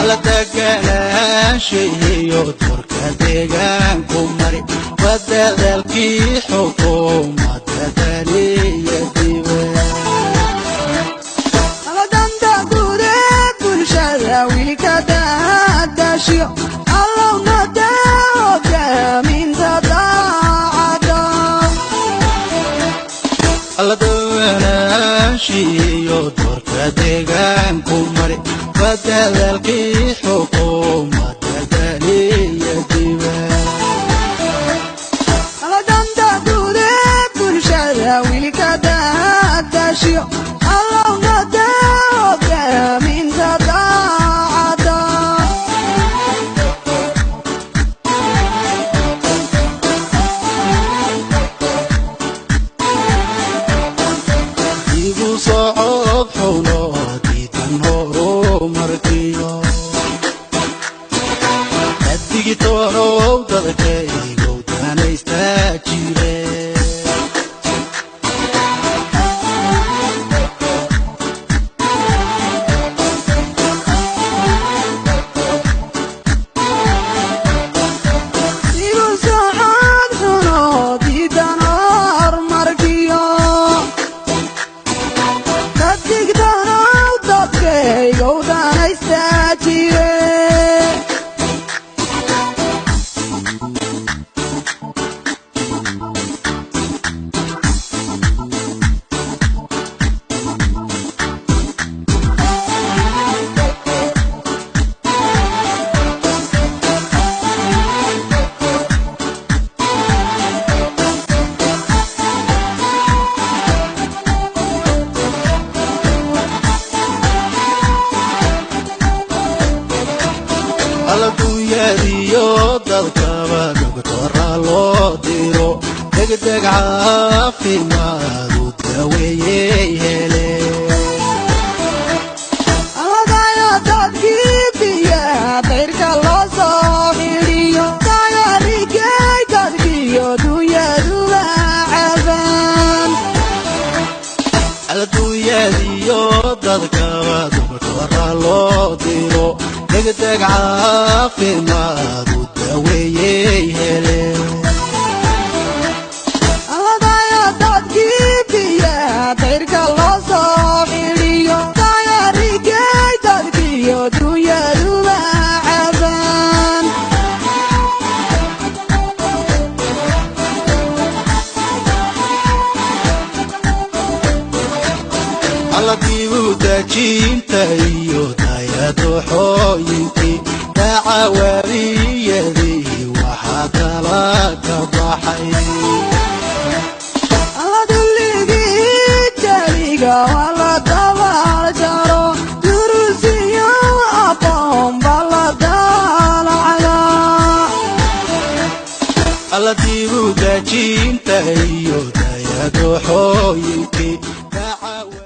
Alla deganaanshihiyo doorka deegaanku mari waa dadaalkii xukuumadda daliya dibe. Danta guudeed bulshada wiilka daadashiyo, Allowna hogaaminta daacada. Alla deganaanshihiyo doorka deegaanku mari waa dadaalkii xukuumadda daliya dibe. Danta guudeed bulshada wiilka daadashiyo, Allowna hogaaminta daacada. Igu socod xuno diidan horumarkiyo adigitoonow dadkaygow danaystaa jire. Igu socod xuno diidan horumarkiyo kadigtanow dadkaygow danaysta jire. Alla dunyadiyo dadkaba dhogtora loo diro, degdeg caafimaadu daweeyey hele. Aladayo dadkii biyaha dayrka loo soo xidhiyo, dayarigay dadkiyo dunyaduba cabaan. Alla dunyadiyo dadkaba dhogtora loo diro, degdeg caafimaadu daweeyey hele. Aladayo dadkii biyaha dayrka loo soo xidhiyo, dayarigay dadkiyo dunyaduba cabaan. Alla dibu dajinta iyo dayadoxooyinkii dacawaabiyadii waxaa kala ka baxay. Alladulligii jaliga waa la dabaal jaro, durusiyo aqoon baa la daalacdaa. Alla dibu dajinta iyo dayadoxooyinkii.